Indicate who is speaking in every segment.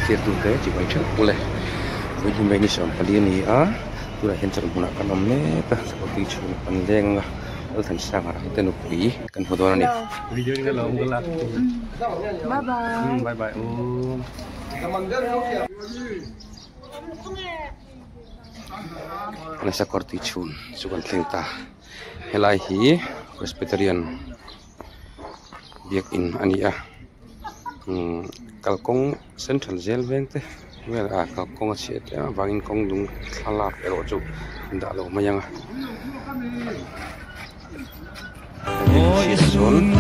Speaker 1: Thirtute chibai theuh ule vawiin hi May ni 14 a ni a tunah hian chawlh hmunah kan awm mek a sakawlh chhungah kan leng anga Lalthansanga te nupui kan hmu dawn a ni.
Speaker 2: Bye bye.
Speaker 1: Nasa kawr tui chhun chu kan thleng ta helai hi Presbyterian biakin a ni a umm kalkawng central zel veng te vel ah kalkawng a chhiat em avangin kawng dung thlalak erawh chu an dah lo mai ang a chuan.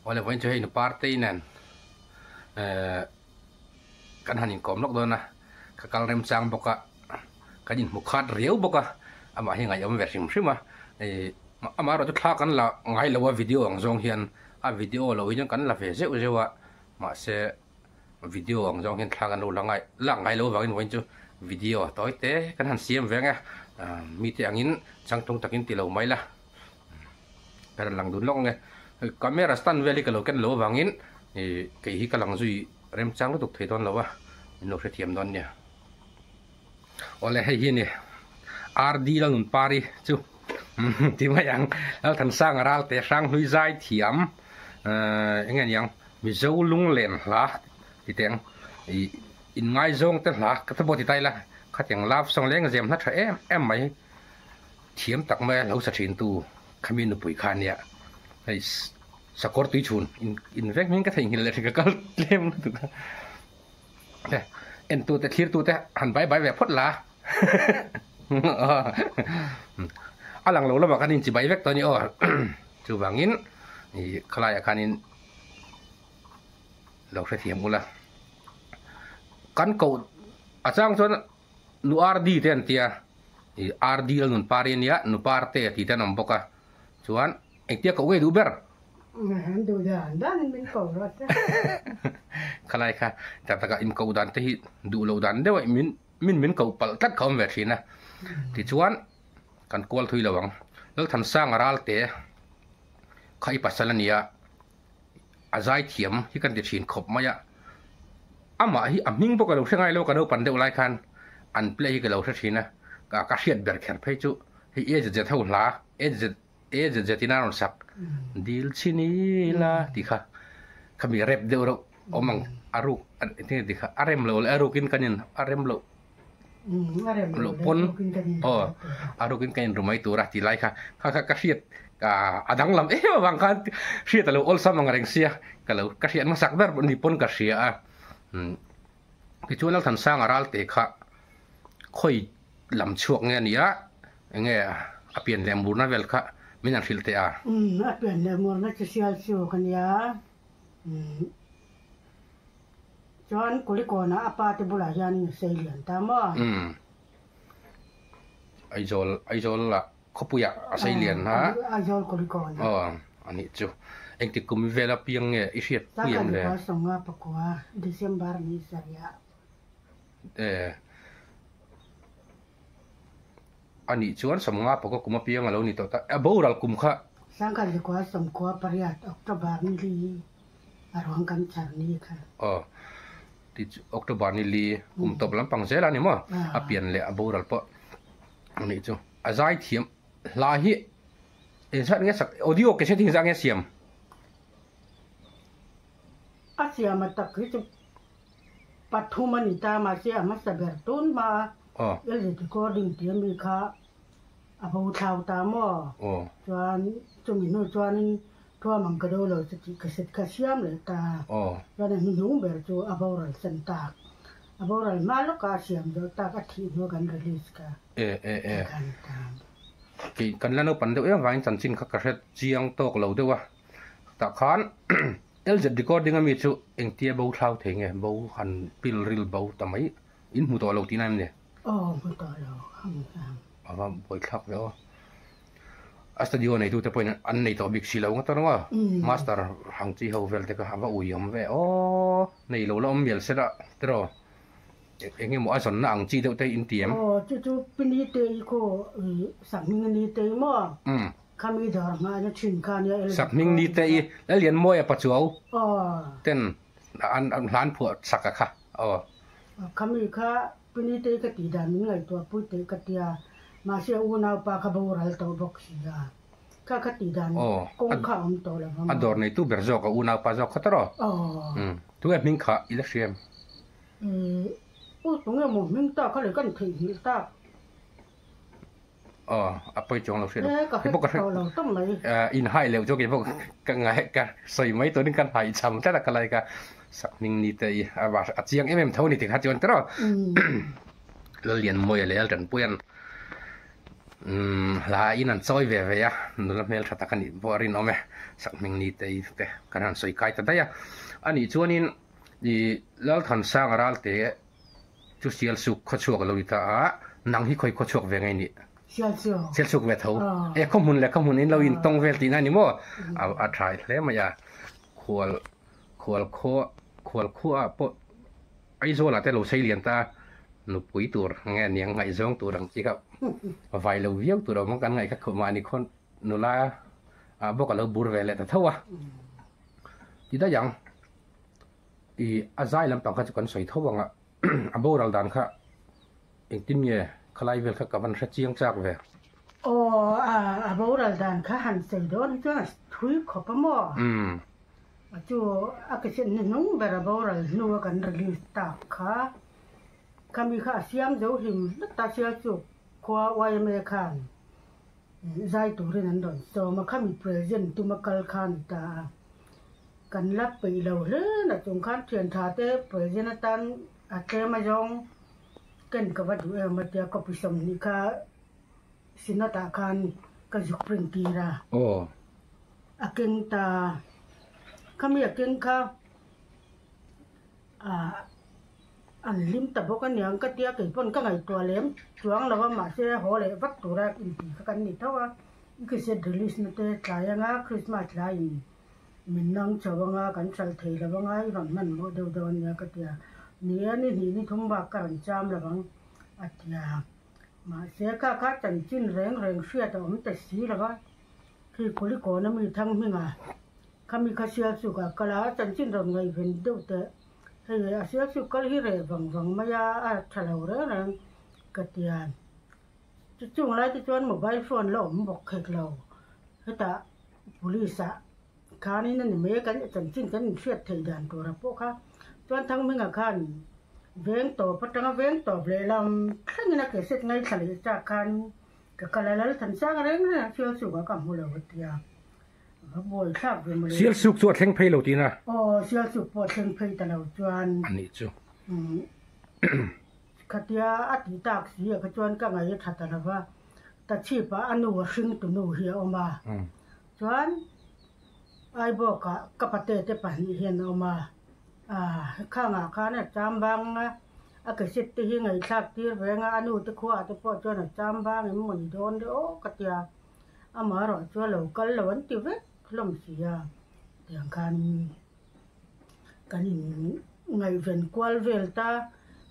Speaker 1: Awle vawiin chu hei nu party nen ehh kan han inkawm lawk dawn a ka kal remchang bawk a kan inhmu khat riau bawk a amah hi ngaihawm ve hrim hrim a ih amaherawhchu thla kan la ngai lo a video ang zawng hian a video lo hi chuan kan la ve zeuh zeuh a mahse video ang zawng hian thla kan lo la ngai lak ngai lo avangin vawiin chu video tawi te kan han siam ve ang e mite angin changtlung takin ti lo mai la ka rawn lang dun lawk ang e camera stand vel hi ka lo ken lo avangin ih kei hi ka lang zui remchang lutuk thei dawn lo a min lo hrethiam dawn nia. Awle hei hi a ni RD Lalnunpari chu ti mai ang Lalthansanga Ralte Hranghlui zai thiam eng nge niang Mizo lunglen hla ti teh ang ih inngaizawng te hla ka pawh ti ta ila khatiang love song leng zem hla tha em em mai thiam tak mai a lo sa thin tu khami nupui kha ania hei sakawr tui chhun in vek hming ka theihnghilh leh hri ka kal tlem lutuk a. En tute thlir tute han bai bai ve phawt la a lang lo lamah khan in chi bai vek tawh a ni aw chuvangin ih khalaiah khanin lo hrethiam ula kan koh a chang chuan nu RD te an tia ih RD a nun par hi a nia nu par te tih te an awm bawk a chuan engtia koh ngei duh ber.
Speaker 2: An duh dan dan in min ko rawh che.
Speaker 1: Khalai kha tak taka in koh dan te hi duh loh dan deuh a min min min koh palh tlat kha awm ve thin a. Tichuan kan kual thui lo ang. Lalthansanga Ralte kha i pasal a nia a zai thiam hi kan ti thin khawp mai a. Amah hi a hming pawh ka lo hre ngai lo ka naupan deuh lai khan an play hi ka lo hre thin a. Ka hriat ber kher phei chu hei AZZ ho hla AZZ AZZ in a rawn sak dil chhin ila tih kha khami rep deuh reuh awm ang a ruk enge tih kha a rem loh leh a rukin kan in a rem loh loh pawn aw a rukin kan in ru mai tur a tih lai kha kha kha ka hriat a danglam em avang khan hriat a lo awlsam ang reng sia ka lo ka hriat hmasak ber ni pawn ka hria a tichuan Lalthansanga Ralte kha khawi lam chhuak nge a ni a Enge a pian leh murna vel kha min han hrilh teh a?
Speaker 2: Umm, a pian leh murna chu sial chu ka nia. Umm, chuan Kulikawnah a pa te bulah hian a sei lian ta maw?
Speaker 1: Umm, Aizawl, Aizawl ah khawpuiah a sei lian a.
Speaker 2: Aizawl Kulikawnah.
Speaker 1: Aw, a nih chu. Engtik kum vela piang nge i hriat pui ang le?
Speaker 2: Sangha Sawnga pakua, December ni sarih ah.
Speaker 1: Eh. A nih chuan sawmnga pawh ka kum apiang a lo ni tawh ta. A boral kum kha.
Speaker 2: Sangkhat likua sawmkua pariat October ni li a ruang kan char ni kha.
Speaker 1: Aw, ti chu October ni li kum tawp lampang zel a ni maw? A pian leh a boral pawh a nih chu. A zai thiam hla hi engzat nge sak audio cassette hi engzat nge siam?
Speaker 2: A siam a tak hi chu Pathum a ni ta, mahse a hmasa ber tun hma a LZ recording tih ami kha a bo thlau ta maw? Chuan chumi hnu chuanin thuam ang ka do lo chu tih ka set kha siam leh ta. Chuan a hnuhnung ber chu a boral san tak. A boral hma lawkah a siam zawh tak a thih hnu kan release kha ka ni ta.
Speaker 1: Kei kan la naupan deuh em avangin chanchin kha ka hre chiang tawk lo deuh a, tah khan LZ recording ami chu engtia bo thlau thei nge bo han pil ril bo ta mai in hmu tawh lo tihna em ni?
Speaker 2: Aw hmu tawh lo ang ang.
Speaker 1: A va buaithlak ve aw. A studio neitu te pawhin an nei tawh bik si lo ngawt a, master hang chi ho vel te kha a va ui awm ve aw, nei lo la awm mial se lah tiraw eng emaw a zawnna ang chi deuh te in ti em?
Speaker 2: Aw chu chu pi ni te i khaw sakhming ni te i maw khami dawr nghahna thin kha nia el
Speaker 1: Sakhming ni te i Lallianmawia Pachuau ten an hlan phuah sak a kha aw.
Speaker 2: Khami kha Punitei ka tih dan min ngaihtuah pui teh ka tia, mahse a unaupa kha boral tawh bawk si a, kha ka tih dan kawng kha a awm tawh lo vang
Speaker 1: a. A dawr neitu ber zawk a unaupa zawk kha tawh rawh. Tunge hming kha i la hria em?
Speaker 2: U tunge maw hming tak kha leh kan theihnghilh tak.
Speaker 1: Aw a pawi chuang lo hriat
Speaker 2: lo. Ka hre tawh lo tawp mai.
Speaker 1: In hai leuh chu keipawh ka ngai ka sawi mai turin kan hai cham tlat a ka lai ka sak hming ni te i a va a chiang em em tho ni tikha chuan tiraw. Lallianmawia leh Laltanpuia'n hla in an chawi ve ve a nula hmel tha tak a nih pawh a rinawm e sak hming ni te i te kan han sawi kai ta daih a. Anih chuanin i Lalthansanga Ralte Chu Sialsuk khawchhuak a lo ni ta a, nang hi khawi khawchhuak ve ngei nih?
Speaker 2: Sialsuk.
Speaker 1: Sialsuk ve tho. E khawhmun leh khawhmun in lo in tawng vel tihna a ni maw? A tha hle mai a, khual khual khua khual khua ah pawh Aizawl ah te lo sei lian ta a, nupui tur nge niang ngaihzawng tur ang chi kha vai lo viau tur awm ang kan ngaih kha khaw mahni khaw nula ah bawk a lo bur ve leh ta tho a. Ti daih ang. I a zai lampang kha chu kan sawi tho ang a, a boral dan kha engtin nge khalai vel kha ka van hre chiang chak ve.
Speaker 2: Aw a a boral dan kha han sawi dawn hi chuan a thui khawp a maw? A chu a ke sen hnuhnung ber a boral hnu a kan release tak kha, khami kha a siam zo hlim hlek ta sia chu khua yma khan zai turin an rawn sawm a, khami present tuma kal kha a ni ta a. Kan la peih lo hle na chung khan thian tha te present atan a tlem a zawng ken ka va duh em a tia copy 20 kha Synod ah khan ka zuk print tir a. A keng ta khami a keng kha ah an hlim ta bawk aniang ka tia kei pawn ka ngaihtuah lem chuang lo a mahse haw leh vat tura intih kha kan ni tho a i cassette release na te tlai anga Christmas tlaiin Min nang chho anga kan hralh thei lo anga i rawn hman mawh deuh deuh ania ka ti a, ni e ni hnih ni thum bak ka rawn cham lo ang a ti a, mahse kha kha chanchin reng reng hriat a awm ta si lo va, khi Kulikawn a mi thang hmingah khami kha Sialsuk ah kal a, a chanchin rawn ngaihven deuh teh hei a Sialsuk kal hi reh vang vang mai a, a tha lo reng reng ka ti a, chung lai te chuan mobile phone la awm bawk khek lo, hetah. Police ah khanin a ni mai a, kan chanchin kan inhriat theih dan tura pawh kha chuan Thangminga khan veng tawp atanga veng tawp lehlam thlengin a cassette ngaithla leh chak khan ka kal a, Lalthansanga reng reng a Sialsuk ah ka hmu lo a tia, va buai thlak ve mawle.
Speaker 1: Sialsuk chu a thleng phei lo tihna?
Speaker 2: Aw, Sialsuk pawh a thleng phei ta lo chuan.
Speaker 1: A nih chu.
Speaker 2: Khatia a tih tak si ah kha chuan ka ngaih a tha ta lo va. Ta chhip ah a nu a hring tu nu hi a awm a, chuan Aibawk ah ka pate te pahnih hian a awm a, ah khang ah khan a cham bang a, a cassette te hi ngaihthlak tir ve anga a nu te khua ah te pawh chuan a cham bang em maw ni dawn le aw ka tia, amaherawh chu a lo kal lo an ti vek hlawm si a, tiang khan kan in ngaihven kual vel ta,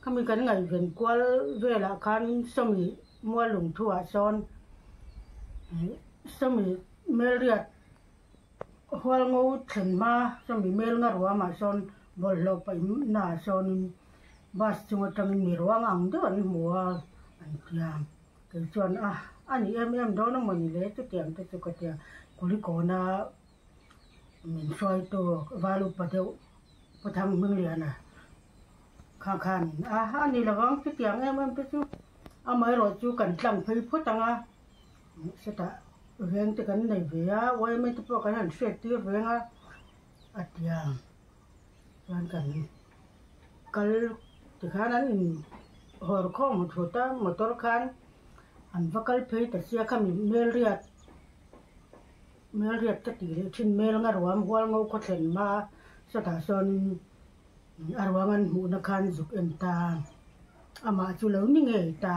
Speaker 2: khami kan ngaihven kual velah khan sawmi Mual lungthu ah sawn sawmi melriat hual ngo thlen hma sawmi mel nga ruam ah sawn bawlhhlawh paih na ah sawnin bus chung atangin mi ruang ang deuh an hmu a an tia kei chuan a a ni em em dawn a mawni le chutiang te chu ka tia Kulikawna min hruaitu val upa deuh Pu Thanghmingliana Kha khan a a ni lo vang chutiang em em te chu amaherawh chu kan tlang phei phawt ang a, setah veng te kan nei ve a yma te pawh kan han hriat tir veng a a ti a, chuan kan kal tikhan an in hawr khawm hut hut a motor khan an va kal phei ta sia khami hmelriat hmelriat ka tih leh thin hmel nga ruam hual ngo khaw thlen hma sawtah sawn. A ruang an hmuhna khan zuk en ta, amah chu lo ni ngei ta.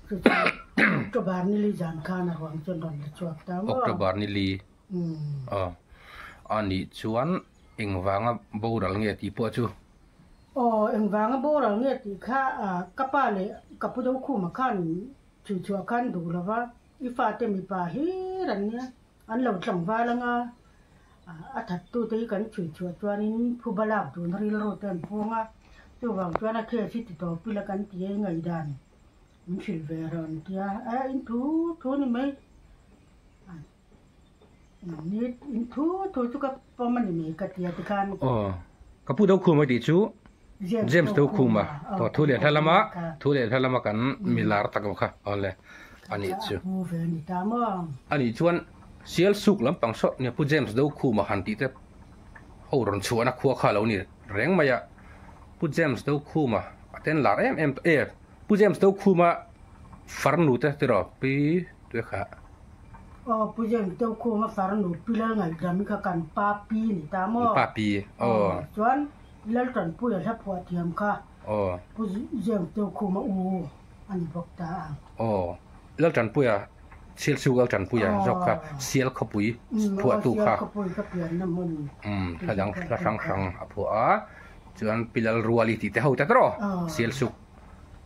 Speaker 2: Chu chu October ni li zan khan a ruang chuan rawn la chhuak ta maw?
Speaker 1: October ni li. Aw. A nih chuan engvanga boral nge tih pawh chu?
Speaker 2: Aw, engvanga boral nge tih kha ka pa leh ka pu Dokhuma khan chhuichhuah khan duh lo va, i fate mipa hlir an nia, an lo tlangval anga a thattute hi kan chhuichhuah chuanin phuba lak dun rilru te an phuang a, chuvang chuan a case hi ti tawp ila kan ti a, i ngaihdan min hrilh ve rawh an tia, a in thu thu ni mai. Ni in thu thu chu ka pawm a ni mai ka tia tikhan.
Speaker 1: Aw ka pu Dokhuma tih chu James Dokhuma aw thu leh hla lama thu leh hla lama kan milar tak kha awle a nih chu.
Speaker 2: Pu ve a ni ta maw.
Speaker 1: A nih chuan Sialsuk lampang saw nia pu James Dokhuma han tih te ho rawn chhuahna khua kha lo ni reng mai a pu James Dokhuma a ten lar em em e pu James Dokhuma farnu te tiraw pi tue kha.
Speaker 2: Aw Pu James Dokhuma farnu Pi Lalngaihdami kha kan pa pi ni ta maw?
Speaker 1: Pa pi aw.
Speaker 2: Chuan Laltanpuia hla phuah thiam kha
Speaker 1: aw.
Speaker 2: Pu James Dokhuma u a ni bawk ta a.
Speaker 1: Aw Laltanpuia Sialsuk Laltanpuia zawk kha Sialkhawpui phuahtu kha.
Speaker 2: Aw Sialkhawpui ka pianna hmun.
Speaker 1: Hla dang hla hrang hrang a phuah a chuan Pi Lalruali tih te ho ta tawh Sialsuk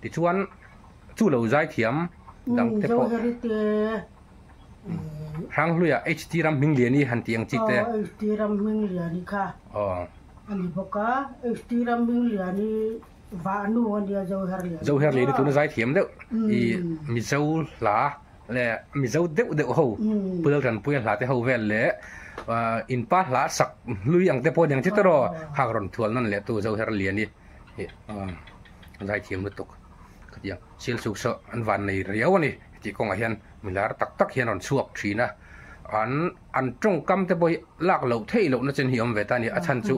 Speaker 1: tichuan Chu lo zaithiam dang te pawh. Hranghluia HT Ramhmingliani han tih ang chi te.
Speaker 2: Aw HT Ramhmingliani kha a ni bawk a. HT Ramhmingliani vahnu a nia Zoherliani.
Speaker 1: Zoherliani tuna zaithiam deuh i Mizo hla leh Mizo deuh deuh ho Pu Laltanpuia hla te ho vel leh inpa hla sak hlui ang te pawh aniang chi tawh khang rawn thual nawn leh tu Zoherliani hi zaithiam lutuk. Khatiang sial chuk saw an van nei riau a ni tih kawngah hian milar tak tak hian rawn chhuak thin a, an an tawngkam te pawh hi lak loh theih loh na chen hi a awm ve ta a ni, a chhan chu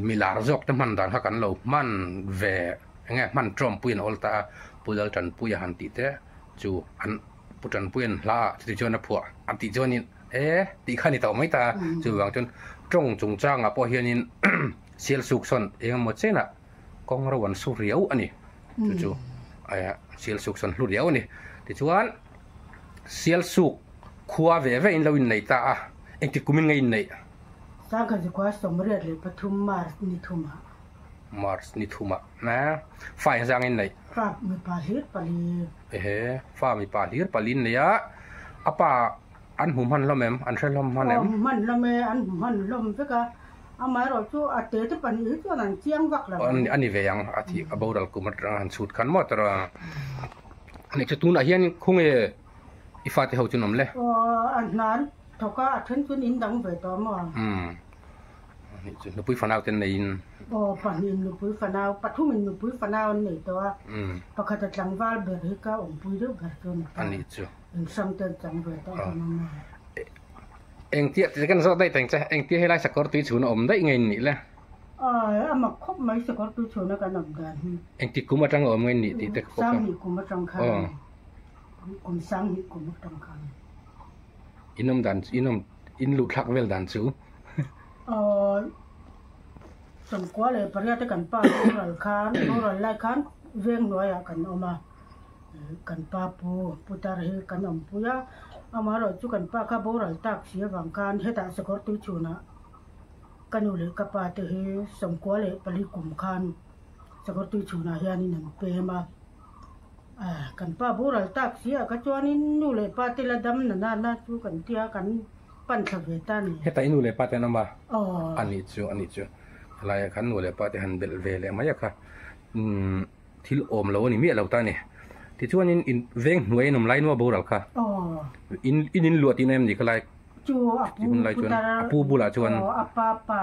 Speaker 1: milar zawk te hman dan kha kan lo hman ve eng nge hman tawmpui an awl ta a, Pu Laltanpuia han tih te chu an Pu Tanpuia'n hla ah chuti chuan a phuah an tih chuanin e tih kha a ni tawh mai ta a, chuvang chuan tawng chungchangah pawh hianin sial suk sawn eng emaw chenah kawng ro an su riau a ni chu chu sial suk sawn hlu riau a ni tichuan sial suk khua ve ve in lo innei ta a engtik kum in nge inneih
Speaker 2: Sangha zikua 83 March ni thumah
Speaker 1: March ni thumah na fa engzang in neih
Speaker 2: fa mipa hlir pali
Speaker 1: ehe fa mipa hlir pali in nei a a pa An hmu hman hlawm em? An hre hlawm hman em?
Speaker 2: Aw, hmu hman hlawm e, an hmu hman hlawm vek a. Amaherawh chu a te te pahnih hi chuan an chiang vak lo.
Speaker 1: A ni ve ang, a thih a boral kum atanga han chhut khan maw tawrh a. Ani chu tunah hian khawnge i fate ho chu an awm le?
Speaker 2: Aw, a hna an thawk a, a then chuan in dang ve tawh maw?
Speaker 1: Umm, ani chu nupui fanau te an neiin.
Speaker 2: Aw, pahnihin nupui fanau, pathumin nupui fanau an nei tawh a. Pakhat a tlangval ber hi ka awmpui deuh ber chu a ni ta.
Speaker 1: Ani chu.
Speaker 2: Inhrang te an chang ve tawh dawn a maw?
Speaker 1: Engtia ti kan zawh daih teng che, engtia helai sakawr tui chhun a awm daih nge in nih le?
Speaker 2: Ai, a mak khawp mai sakawr tui chhun a kan awm dan hi.
Speaker 1: Engti kum atang a awm nge in nih tih te pawh kha.
Speaker 2: Sanghnih kum atang khan a ni. Kum sanghnih kum atang khan.
Speaker 1: In awm dan, in awm, in luh thlak vel dan chu.
Speaker 2: Aw, 98 te kan pa boral khan, boral lai khan veng hnuaiah kan awm a. Kan pa pu putar hi kan awmpui a, amaherawh chu kan pa kha boral tak si avang khan hetah sakawr tui chhunah ka nu leh ka pa te hi 94 kum khan sakawr tui chhunah hianin an pem a, kan pa boral tak si ah kha chuanin nu leh pa te la dam na nana chu kan tia kan pan thla ve ta a ni.
Speaker 1: Hetah i nu leh pa te an awm a? Aw. A nih chu, a nih chu. Helaiah khan nu leh pa te han belh ve leh mai a kha. Umm. Thil awm lo a ni miah lo ta a ni. Tichuanin in veng hnuai an awm lai nua boral kha. In in in luah tihna em ni kha lai?
Speaker 2: Chu a pu
Speaker 1: hun lai chuan a pu bulah chuan.
Speaker 2: Aw a pa pa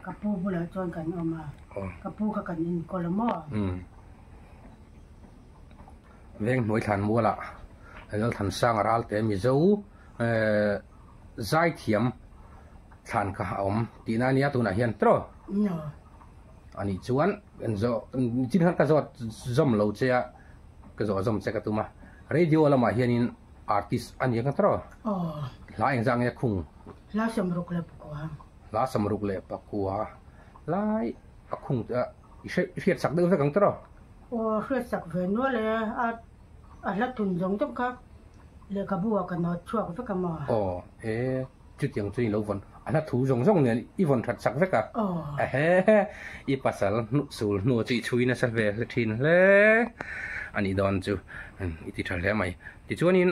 Speaker 2: ka pu bulah chuan kan awm a. Ka pu kha kan enkawl a maw?
Speaker 1: Umm. Veng hnuai thlan mualah Lalthansanga Ralte Mizo zaithiam thlan kha a awm tihna a nia tunah hian tiraw? Anih chuan chin khan ka zawt zawm lo che a, ka zawh zawm che ka tum a. Radio lamah hianin artist a ni ang tawh. Hla engzah nge khung?
Speaker 2: Hla 64.
Speaker 1: Hla 64 lai a khung i hriat sak deuh vek ang tawh.
Speaker 2: Aw hriat sak ve nual e a. A hla thun zawng zawng kha lehkhabu ah ka nawt chhuak vek a maw?
Speaker 1: Aw, e, chutiang chu i lo vawn, a hla thu zawng zawng nen i vawn that sak vek a.
Speaker 2: Aw.
Speaker 1: Ehe, i pasal hnu sul hnu chu i chhui nasa ve hle thin hle a nih dawn chu, i ti tha hle mai. Tichuanin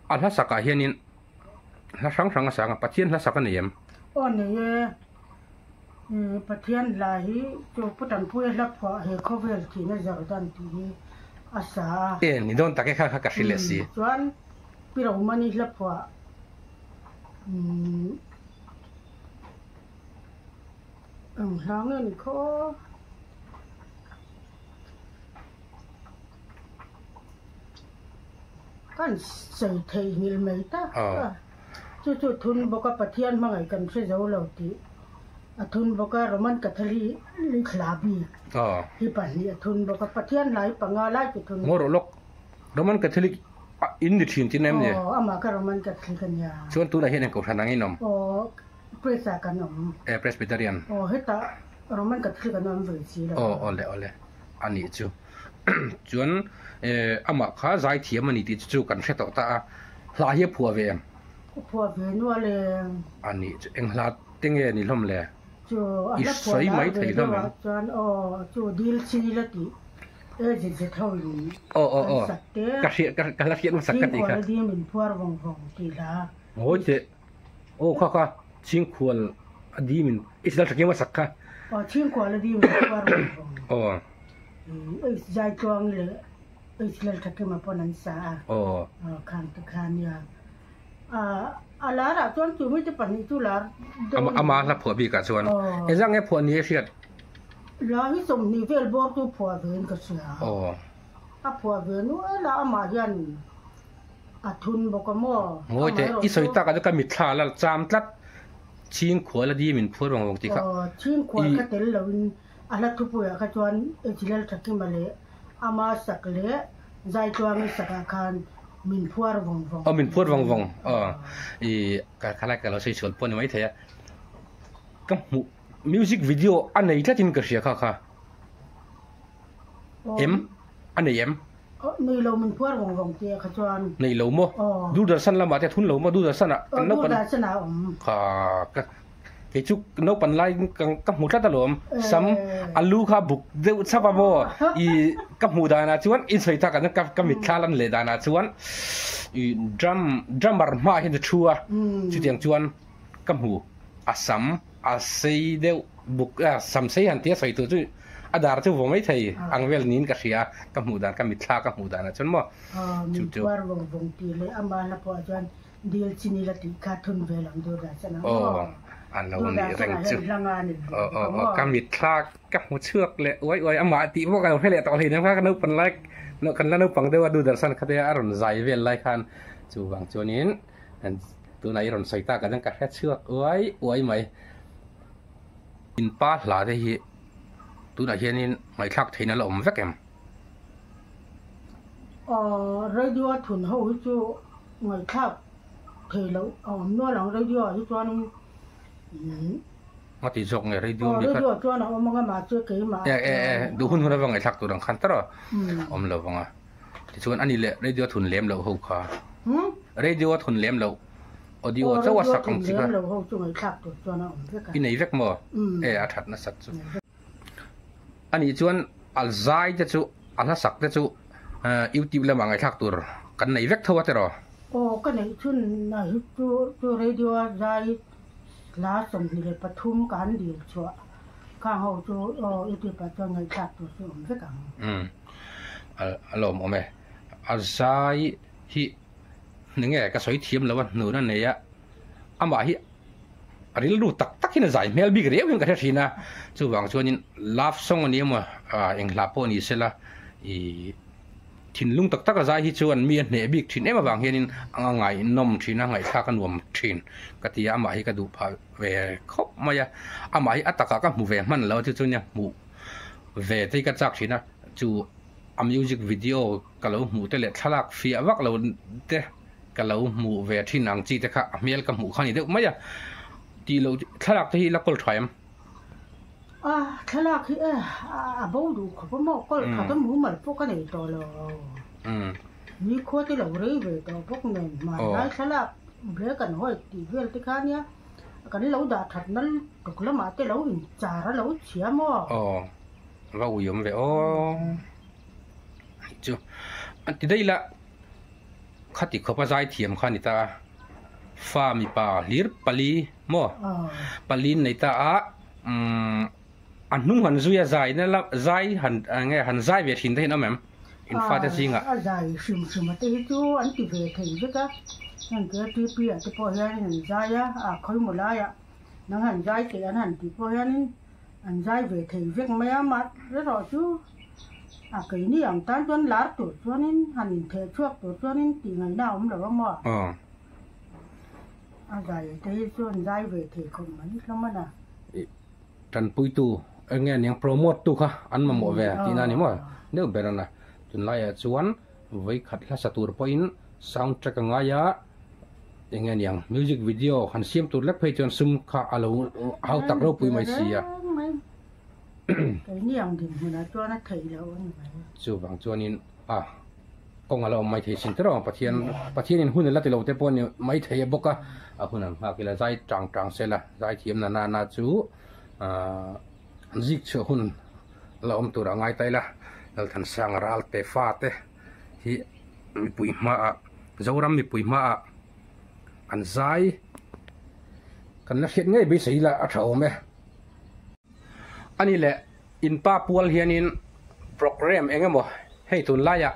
Speaker 1: a hla sakah hianin hla hrang hrang a sang a, Pathian hla sak a nei em?
Speaker 2: Aw nei e, Pathian hla hi chu Pu Tanpuia hla phuah he khawvel thihna Jordan tih hi a sa a.
Speaker 1: E ni dawn tak e kha kha ka hrilh leh si.
Speaker 2: Chuan Pi Romani hla phuah eng hla nge ni khaw? Kan sawi theih nghilh mai tak a. Chu chu thun bawk a Pathian hmangaih kan hre zo lo tih a thun bawk a, Roman Catholic hla bik hi pahnih a thun bawk a, Pathian hla hi panga lai chu thun.
Speaker 1: Ngaw rawh lawk, Roman Catholic in ni thin tin em ni?
Speaker 2: Aw, amah kha Roman Catholic a nia.
Speaker 1: Chuan tunah hian eng kohhran angin awm?
Speaker 2: Aw, Pres ah kan awm.
Speaker 1: E, Presbyterian.
Speaker 2: Aw, hetah Roman Catholic an awm ve si lo.
Speaker 1: Aw, awle awle, a nih chu. Chuan amah kha zaithiam a ni tih chu kan hre tawh ta a, hla hi a phuah ve em?
Speaker 2: A phuah ve nual e.
Speaker 1: A nih chu eng hla te nge ni hlawm le?
Speaker 2: Chu a hla phuah lar ve deuh ah chuan aw chu dil chi la tih e zet zet ho in an sak te.
Speaker 1: Ka hriat ka hla hriat hmasak ka tih kha.
Speaker 2: Chhingkhual a dim in phuar vawng vawng tih hla.
Speaker 1: Ngawi teh. Aw kha kha chhingkhual a dim in i hla tha kiam a sak kha.
Speaker 2: Aw chhingkhual a dim in phuar vawng vawng.
Speaker 1: Aw.
Speaker 2: Zaitluang leh Israel Thakima pawn an sa a.
Speaker 1: Aw.
Speaker 2: Aw khang te kha nia. A lar ah chuan chu mite pahnih chu lar
Speaker 1: dawn. Ama hla phuah bik ah chuan.
Speaker 2: Aw.
Speaker 1: Engzah nge phuah ni a hriat?
Speaker 2: La hi 20 vel bawr chu phuah ve in ka hria.
Speaker 1: Aw.
Speaker 2: A phuah ve nual a amah hian a thun bawk a maw?
Speaker 1: Ngawi teh, i sawi tak ah chuan ka mitthla la cham tlat. Chhingkhual a dim in phuar vang vang tih kha.
Speaker 2: Aw, chhingkhual kha tel lo in A hla thupuiah kha chuan Ejilal Thakima leh ama sak leh Zaitluangi sakah khan min phuar vawng vawng.
Speaker 1: Aw min phuar vawng vawng aw i ka khalai ka lo sawi sual pawh a ni maithei a ka hmuh music video a nei tlatin ka hria kha kha em a nei em?
Speaker 2: Aw nei lo min phuar vawng vawng tih ah kha chuan.
Speaker 1: Nei lo maw? Doordarshan lamah te a thun lo maw Doordarshan ah
Speaker 2: kan naupang. Aw Doordarshan ah a awm.
Speaker 1: Kha ka Kei chu naupan lai ka hmu tlat alawm, sam a lu kha buk deuh chhap a maw, i ka hmuh danah chuan in sawi tak ah ka mitthla lan leh danah chuan i drum drummer hmaah hian a thu a, chutiang chuan ka hmu a sam a sei deuh buk a sam sei han tia sawi tur chu a dar chu vaw mai thei ang vel niin ka hria ka hmuh dan ka mitthla ka hmuh danah chuan maw chu chu.
Speaker 2: Dil chin ila tih kha thun ve lam dur dah chuan ang
Speaker 1: aw. An lo nih reng chu. Aw aw aw ka mitthla ka hmu chhuak leh uai uai amah tih pawh ka lo hre leh tawh hleinem kha ka naupang lai kan la naupang deuh a Doordarshan kha te a rawn zai vel lai khan chuvang chuanin tunah i rawn sawi tak ah chuan ka hre chhuak uai uai mai. In pa hla te hi tunah hianin ngaihthlak theihna la awm vek em?
Speaker 2: Aw radio a thun ho hi chu ngaihthlak thei loh a awm nual ang radio ah hi chuanin
Speaker 1: Nga tih zawk nge radio
Speaker 2: mi kha radio chuan a awm anga mahse keimah
Speaker 1: e e e duh hun hun avang ngaihthlak tur ang khan tawrh a awm lo vang a tichuan ani leh radio a thun lem loh ho kha radio a thun lem loh audio chauh a sak ang chi kha i nei vek maw e a that nasat chu. Anih chuan a zai te chu a hla sak te chu YouTube lamah ngaihthlak tur kan nei vek tho a tiraw?
Speaker 2: Aw ka neih chhun a hi chu chu radio a zai hla 23 ka han dil chhuah khang ho chu aw YouTube ah chuan ngaihthlak tur chu awm vek ang.
Speaker 1: Umm a lawmawm e. A zai hi enge ka sawi thiam lo a hnun a nei a amah hi a rilru tak tak hian a zai hmel bik riau hian ka hre thin a, chuvang chuanin love song a ni emaw ah eng hla pawh ni sela ih thinlung tak tak a zai hi chuan mi a hneh bik thin em avang hianin a ngaihnawm thin a, ngaihthlak a nuam thin ka ti a, amah hi ka duh phah ve khawp mai a, amah hi a takah ka hmu ve hman lo a chu chuan hmuh ve te hi ka chak thin a, chu a music video ka lo hmuh te leh thlalak fiah vak lo te. Ka lo hmuh ve thin ang chi te kha a hmel ka hmuh kha ni deuh mai a, tih loh thlalak te hi la kawl tha em?
Speaker 2: A, thlalak hi e, a bo duh khawp a maw, kawl tha ka mumal pawh ka nei tawh lo.
Speaker 1: Umm.
Speaker 2: Nikhua te lo rei ve tawh bawk nen hmanlai thlalak black and white tih vel te kha nia kan lo dah that na tuk lamah te lo inchar a lo chhia maw?
Speaker 1: Aw va ui awm ve aw chu an ti daih la khati khawp a zai thiam kha a ni ta a fa mipa hlir pali maw pali an nei ta a umm. A hnung han zui a zai na la zai han eng nge han zai ve thin te hi an awm em? In fate zingah.
Speaker 2: A zai hrim hrim a te hi chu an ti ve thei vek a, heng KTP ah te pawh hianin an zai a, a khawimaw laiah nang han zai teh an han tih pawh hianin an zai ve thei vek mai a, mah erawh chu a keini ang tan chuan lar tur chuanin han intheh chhuak tur chuanin tih ngaihna a awm lo a maw? A zai te hi chu an zai ve thei khawp mai hlawm a na.
Speaker 1: Tanpuitu eng nge aniang promote tu kha an mamawh ve tihna a ni maw deuh ber a na. Tunlaiah chuan vawikhat hla sa tur pawhin sound track a ngai a, eng nge aniang music video han siam tur lek phei chuan sum kha a lo hau tak ropui mai si a. Chuvang chuanin a kawng a la awm mai thei sin tiraw Pathian Pathianin hun a la ti lo te pawh a ni mai thei a bawk a, a hun an nghak ila zai tang tang sela zai thiam na na na chu ahh zik chhuah hun la awm tur a ngai ta ila Lalthansanga Ralte fa te hi mipui hmaah Zoram mipui hmaah an zai kan la hriat ngei beisei ila a tha awm e. A ni le, in pa pual hianin program eng emaw hei tunlaiah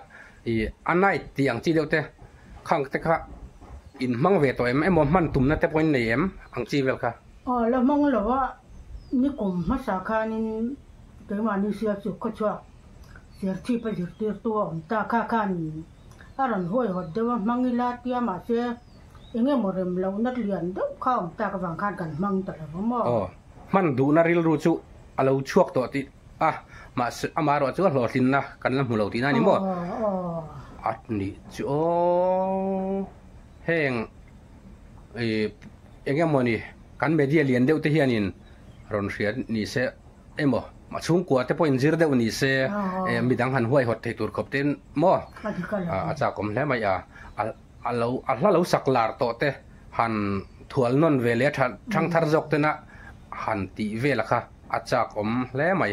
Speaker 1: ih a night tih ang chi deuh te khang te kha in hmang ve tawh em emaw hman tumna te pawh in nei em ang chi vel kha?
Speaker 2: Aw la hmang lo a, nikum hmasa khanin keimahni sia chu khawchhuak serchhip a zirtirtu a awm ta kha khan a rawn huaihawt deuh a hmang ila tia mahse eng emaw rem lohna lian deuh kha a awm tak avang khan kan hmang ta lo maw?
Speaker 1: Aw. Hman duhna rilru chu a lo chhuak tawh tih a, mahse amaherawh chu a hlawhtlinna kan la hmu lo tihna a ni maw? A nih chu aw, heng ih eng emaw ni kan media lian deuh te hianin rawn hria ni se emaw a chhungkua te pawh inzir deuh ni se midang han huaihawt thei tur khawp ten maw a chakawm hle mai a. A lo a hla lo sak lar tawh te han thual nawn ve leh a tha thang thar zawk tena han tih vel a kha a chak awm hle mai.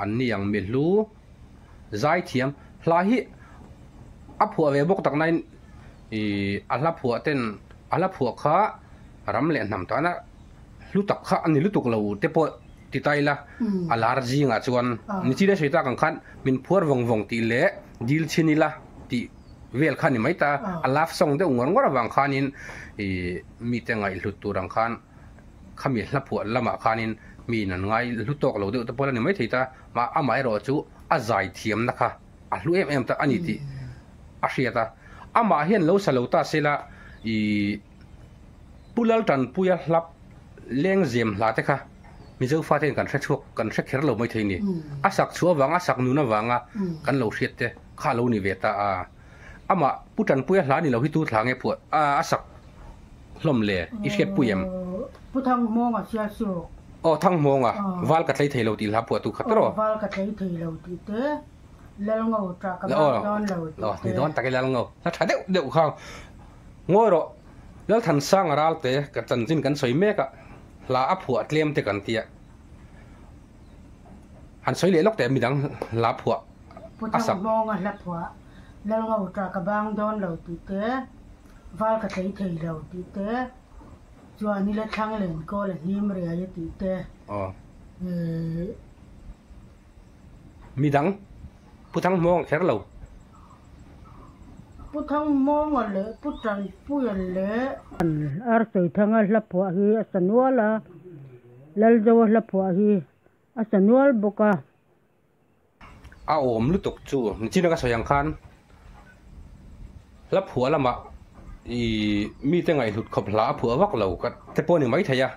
Speaker 1: An ni ang mi hlu zai thiam hla hi a phuah ve bawk tak nain ih a hla phuah ten a hla phuah kha ram leh hnam tana hlu tak kha a ni lutuk lo te pawh ti ta ila a lar zingah chuan nichina sawi tak ang khan min phuar vawng vawng tih leh dil chhin ila tih vel kha ni mai ta, a love song deuh ngawr ngawr avang khanin ih mite ngaihhlut tur ang khan khami hla phuah lamah khanin miin an ngai hlu tawk lo deuh te pawh la ni mai thei ta, mah amaherawh chu a zai thiamna kha a hlu em em ta a ni tih a hriat a, amah hian lo sa lo ta sela ih Pu Laltanpuia hlap lengzem hla te kha Mizo fate hian kan hre chhuak kan hre kher lo mai thei ni, a sak chhuah avanga a sak nun avanga kan lo hriat te kha a lo ni ve ta a, amah Pu Tanpuia hla ni lo hi tu thla nge phuah a a sak hlawm le i hriat pui em?
Speaker 2: Pu Thangmawnga sia suk.
Speaker 1: Aw Thangmawnga, Val ka tlei thei lo tih hla phuah tu kha tawh.
Speaker 2: Aw Val ka tlei thei lo tih te, Lalngo tah ka bak dawn lo tih te.
Speaker 1: Aw ni dawn tak e Lalngo, hla tha deuh deuh kha ngawi rawh Lalthansanga Ralte ka chanchin kan sawi mek a, hla a phuah tlem te kan tia. Han sawi leh lawk teh midang hla phuah
Speaker 2: Pu a sak. Thangmawnga hla phuah, Lalngo tah ka bang dawn lo tih te, Val ka tlei thei lo tih te, Chuan ila thlang len kawl a hnim riai a tih te.
Speaker 1: Aw. Midang Pu Thangmawnga kher lo.
Speaker 2: Pu Thangmawnga leh Pu Tanpuia leh. Arsaithanga hla phuah hi a sa nual a, Lalzoa hla phuah hi a sa nual bawk a.
Speaker 1: A awm lutuk chu nichina ka sawi ang khan hla phuah lamah ih mite ngaihhlut khawp hla a phuah vak lo ka te pawh a ni maithei a,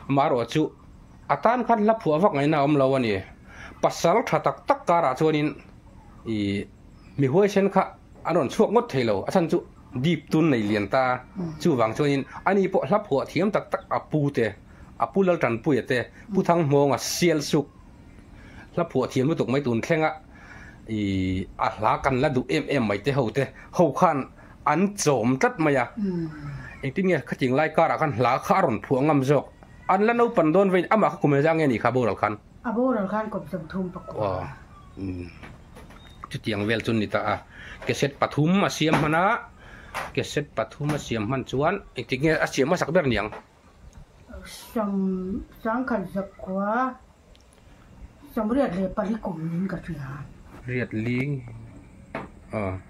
Speaker 1: amaherawh chu a tan khan hla phuah vak ngaihna a awm lo a ni. Pasal tha tak tak karah chuanin ih mi huaisen kha an rawn chhuak ngawt thei lo, a chhan chu deep tun nei lian ta a, chuvang chuanin ani pawh hla phuah thiam tak tak a pu te, a pu Laltanpuia te, Pu Thangmawnga sial suk hla phuah thiam lutuk mai tun thlenga I a hla kan la duh em em mai te ho te ho khan an chawm tlat mai a. Engtin nge khating lai karah khan hla kha a rawn phuah ngam zawk. An la naupan dawn vein amah kha kum engzah nge ni kha boral khan?
Speaker 2: A boral khan kum 30 pakua.
Speaker 1: Aw chutiang vel chu ni ta a. Cassette pathum a siam hman a, cassette pathum a siam hman chuan engtik nge a siam hmasak ber niang?
Speaker 2: Sam sangkhat zakua Samriat leh pali kum in ka hria.
Speaker 1: Riat ling a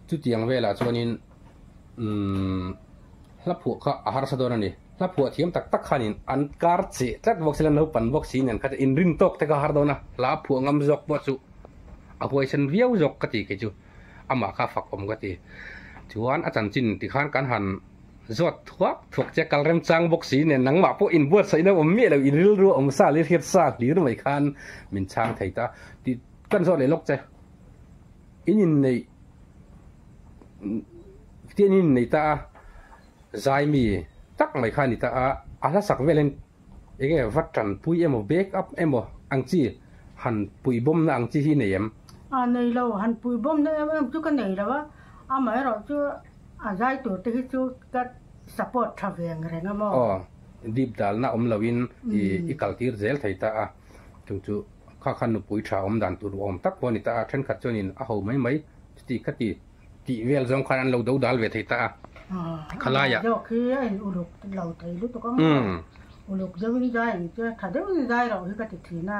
Speaker 1: chutiang velah chuanin umm hla phuah kha a harsa dawn a ni. Hla phuah thiam tak tak khanin an kar cheh tlat bawk sila naupang bawk si nen kha chu inrin tawk te kha a har dawn a, hla phuah ngam zawk pawh chu a huaisen viau zawk ka ti kei chu amah kha fak awm ka ti. Chuan a chanchin tikhan kan han. Zawt thuak thuak che kal remchang bawk si nen nangmah pawh inbuatsaihna awm miah lo, in rilru awm sa leh hriat sa hlir mai khan min chhang thei ta tih kan zawt leh lawk che. In inneih tian in inneih ta a, zai mi tak mai kha a ni ta a, a hla sak vel hian eng nge va tanpui emaw back up emaw ang chi han puibawmna ang chi hi i nei em?
Speaker 2: A nei lo, han puibawmna em em chu ka nei lo a, amaherawhchu A zai tur te hi chu ka support tha ve ang reng a maw?
Speaker 1: Aw, dip dalna awm loin i kal tir zel thei ta a, chung chu kha khan nupui tha awm dan tur awm tak pawh a ni ta a, thenkhat chuanin a ho mai mai chuti kha ti tih vel zawng khan an lo do dal ve thei ta a,
Speaker 2: khalaiah. Zawk hi a in uluk lo thei lutuk a maw? Uluk deuhin zai ang che, tha deuhin zai loh hi ka ti thin a,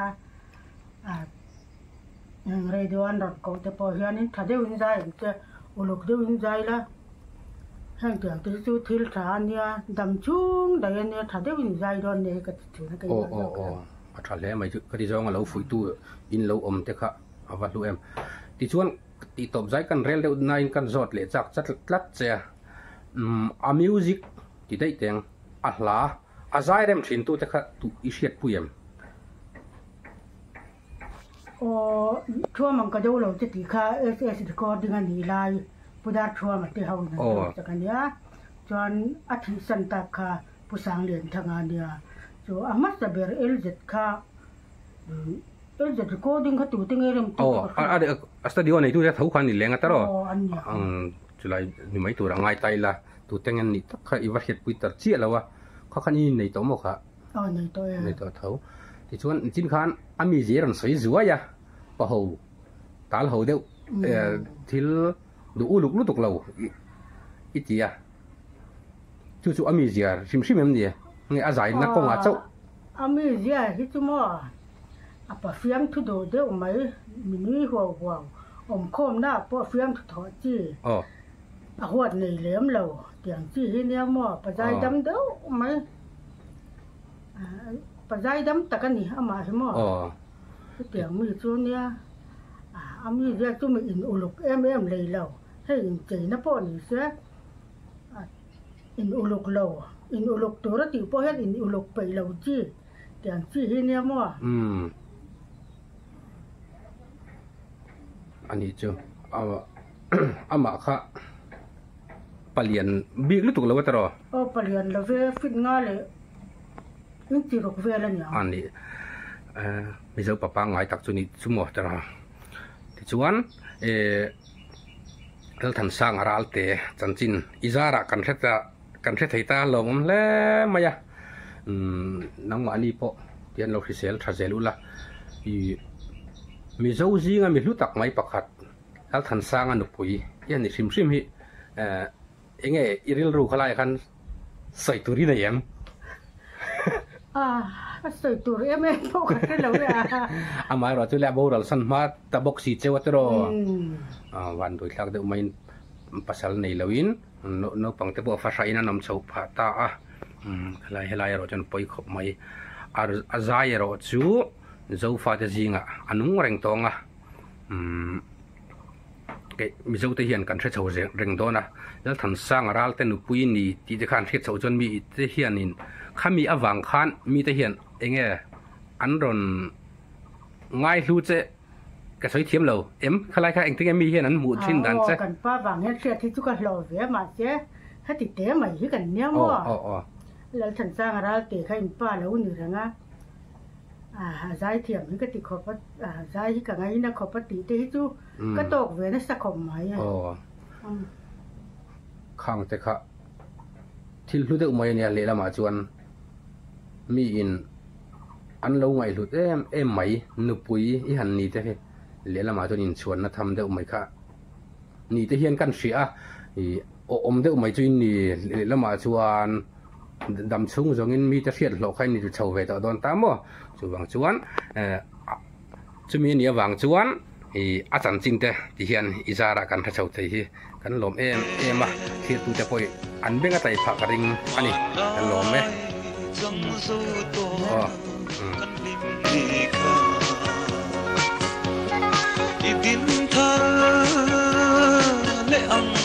Speaker 2: Radio an rawn koh te pawh hianin tha deuhin zai ang che, uluk deuhin zai la, heng tiang te hi chu thil tha a nia, dam chhung daih a nia, tha deuhin zai dawn nia hi ka ti thin a ka
Speaker 1: inah zawk hian. Aw aw aw, a tha hle mai chu, ka ti zawng a lo fuihtu in lo awm te kha a va hlu em. Tichuan tihtawp zai kan rel deuh nain kan zawt leh chak chat tlat che a, umm a music ti daih teng a hla a zai rem thin tu te kha duh i hriatpui em?
Speaker 2: Aw, Thuamang ka do lo che tih kha SS recording a nih lai Pu Dar Thuama te ho in an do chak a nia. Chuan a thihsan tak kha Pu Sanglianthanga a nia. Chu a hmasa ber LZ kha LZ recording kha tute nge rem tu ka
Speaker 1: hria. Aw, a studio neitu te tho kha an ni leng a tawrh aw. Aw, an nia. Chulai ni mai tur a ngai ta ila tute nge an nih tak kha i va hriatpui tar chiah lo a, kha khan i innei tawh maw kha?
Speaker 2: Aw nei tawh e.
Speaker 1: Nei tawh tho. Tichuan nichin khan a mi zir an sawi zuai a, pa ho tal ho deuh thil duh uluk lutuk lo i ti a. Chu chu a mi zia hrim hrim em ni? Nge a zaina kawngah chauh?
Speaker 2: A mi zia hi chu maw a pa fiamthu duh deuh mai, mi nui huau huau, awmkhawmna ah pawh fiamthu thawh chi a huat nei lem lo tiang chi hi nia maw pa zai dam deuh mai. Pa zaidam tak a ni amah hi maw? Chutiang mi chu nia a mi zia chu mi in uluk em em lei lo hei incheina pawh ni se in uluk lo in uluk tur a tih pawh hian in uluk peih lo chi tiang chi hi nia maw?
Speaker 1: Umm a nih chu amah kha palian bik lutuk lo a tawrh aw?
Speaker 2: Aw palian lo ve fit nga leh in ti ruk vel a nia.
Speaker 1: A ni Mizo pa pangngai tak chu ni chu maw tawrh aw. Tichuan eh Lalthansanga Ralte chanchin i zarah kan hre ta kan hre thei ta lawmawm hle mai a. Umm nangmahni pawh tian lo hrisel tha zel ula ih Mizo zinga mi hlu tak mai pakhat Lalthansanga nupui i han ni hrim hrim hi eh enge i rilru khalaiah khan sawi tur i nei em?
Speaker 2: A sawi tur em em pawh ka hre lo e a.
Speaker 1: Amaherawh chu le a boral san hma ta bawk si cheu a tiraw? Van buaithlak deuh maiin pasal nei loin naupang te pawh fahrahin an awm chhoh phah ta a, helai helai erawh chuan pawi khawp mai. A zai erawh chu Zofate zingah a nung reng tawng a. Umm kei Mizo te hian kan hre chho reng dawn a, Lalthansanga Ralte nupui ni tih te khan hriat chhoh chuan mi te hianin khami avang khan mi te hian eng nge an rawn ngaihlu che ka sawi thiam lo em khalai kha engtin nge mi hian an hmuh thin dan che.
Speaker 2: Aw kan pa vang hian hriat hi chu ka hlawh ve a mahse heti te mai hi kan nia maw?
Speaker 1: Aw aw aw.
Speaker 2: Lalthansanga Ralte kha in pa lo ni reng a. A zai thiam hi ka ti khawp a, zai hi ka ngaina khawp a tih te hi chu ka tawk ve nasa khawp mai a.
Speaker 1: Aw. Khang te kha thil hlu deuh mai a nia lehlamah chuan miin an lo ngaihhlut em em mai nupui i han ni te hi lehlamah chuan inchhuanna tham deuh mai kha ni te hian kan hria a, ih awm deuh mai chu in ni lehlamah chuan. Dam chhung zawngin mite hriat hlawh kha in ni chho ve tawh dawn ta maw? Chuvang chuan chumi a nih avang chuan ih a chanchin te ti hian i zarah kan hre chho thei hi kan lawm em em a, thirtute pawh an beng a tlai phah ka ring a ni, kan lawm e. Aw umm.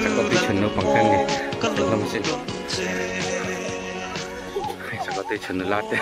Speaker 1: Sakawtui chhun naupang te an ni hlawm a sin hei sakawtui chhun nula te.